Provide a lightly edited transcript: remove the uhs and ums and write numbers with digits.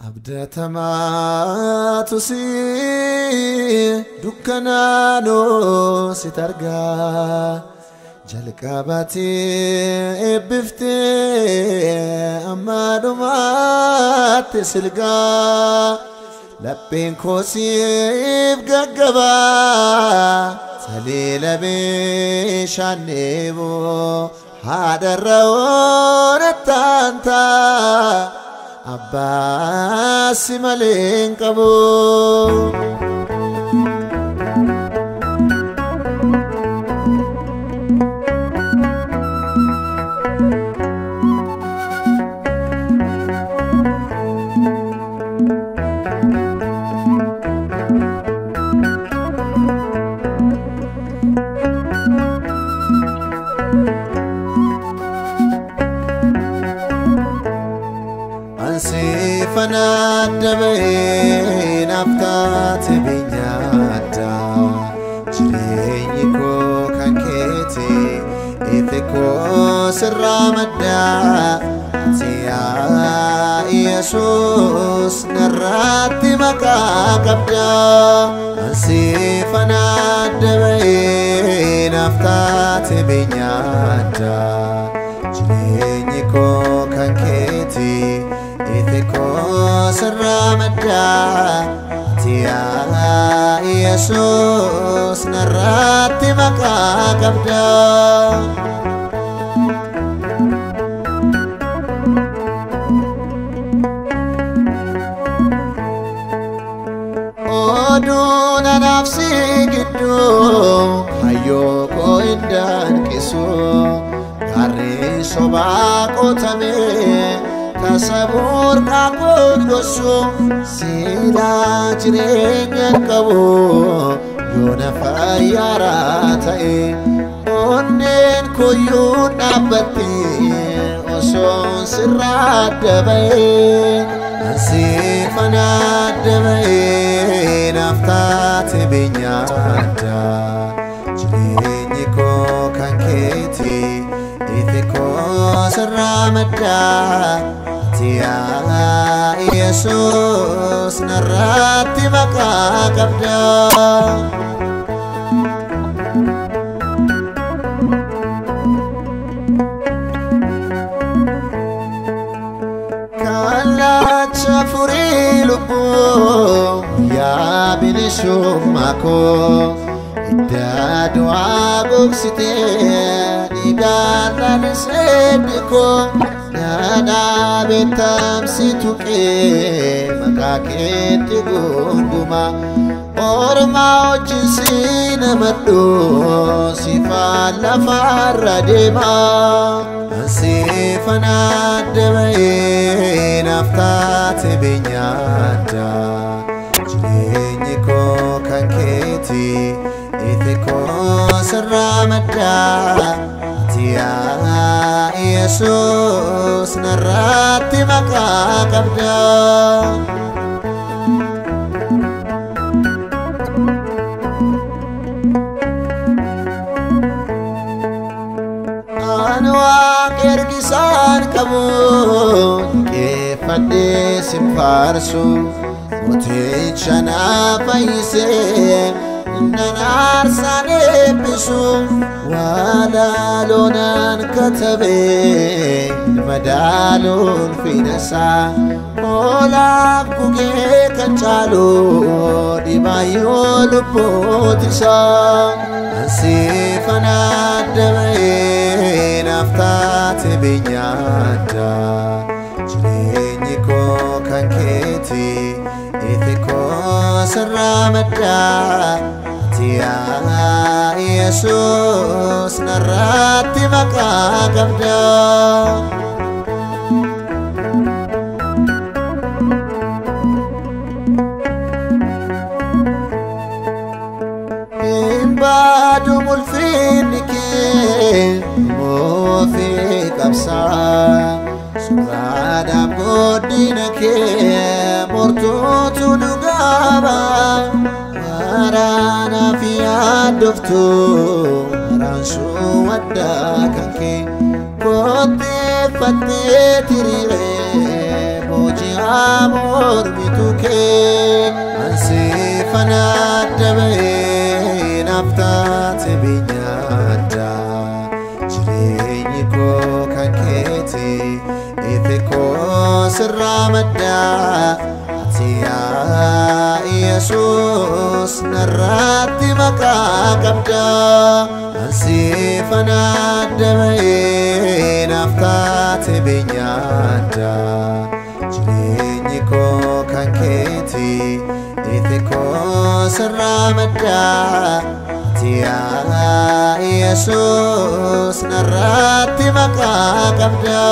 Abdatamaatu si dukkanaanoo si targaa jalqabaati eebbiftee amma dhumaatti silgaa lapheen koo siif gaggabaa saliila bishaan dheebuu haadharra oonattaantaa Abbaasi malee hin qabu. Ansiifana dabee naaf taate biyya jireenyi koo kan keeti ifi koo sirraa maddaa ati yaa Yesuus narratti maqaa qabda. Ansiifana dabee naaf taate biyya jireenyi koo kan keeti ifi koo sirraa maddaa ati yaa Yesuus narratti maqaa qabda. Oduun anaaf si gidduu hayyoo koo hin danqisu gaarri sobaa qotamee tasabuur qaaquun gosu silaa jireenya hin qabu yoona fayyaaraa ta'e onneen koyyuu dhaabbatti osoon sirraa adda ba'e. Ansiifana dabee naaf taate biyya jireenyi koo kan keeti ifi koo sirraa maddaa ati yaa Yesuus narratti maqaa qabda. Kallacha furii lubbuu yaa bilisummaa koo idda du'aa gogsitee dhiigaan lalisee koo dhadhaa beektamsi tuqee maqaa keetti gunguma ormaa wajjin si namadhu sifaan lafarra deema. Ansiifana dabee naaf taate biyya jireenyi koo kan keeti ifi koo sirraa maddaa ati yaa Yesuus narratti maqaa qabda. Ani waaqa ergisaan qabu liqeeffadhee sin faarsu mooticha na fayyisee nan aarsaan eebbisu walaloonaan katabee madaaluun fiinasaa hoolaaf gugee kan caalu dhibaayyuu lubbuutisaa. Ansiifana dabee naaf taate biyya jireenyi koo kan keeti ifi koo sirraa maddaa ati yaa Yesuus narratti maqaa qabda. Hin baadu ulfinni kee moofii qabsaa Suraadhaaf guddina kee mortuutu dhugaaba waraanaaf yaaddoftu waraansuu addaa kan kee kotteeffattee tiriiree booji'aa. Yaa mormituu kee ansi adda ba'ee naaf taate biyya. Jireenyi koo kan keeti, ifi koo sirraa maddaa. Ati yaa Yesuus narratti maqaa qabda. Ansi adda ba'ee naaf taate biyya. Jireenyi koo kan keeti, ifi koo sirraa maddaa. Ati yaa Yesuus narratti maqaa qabda.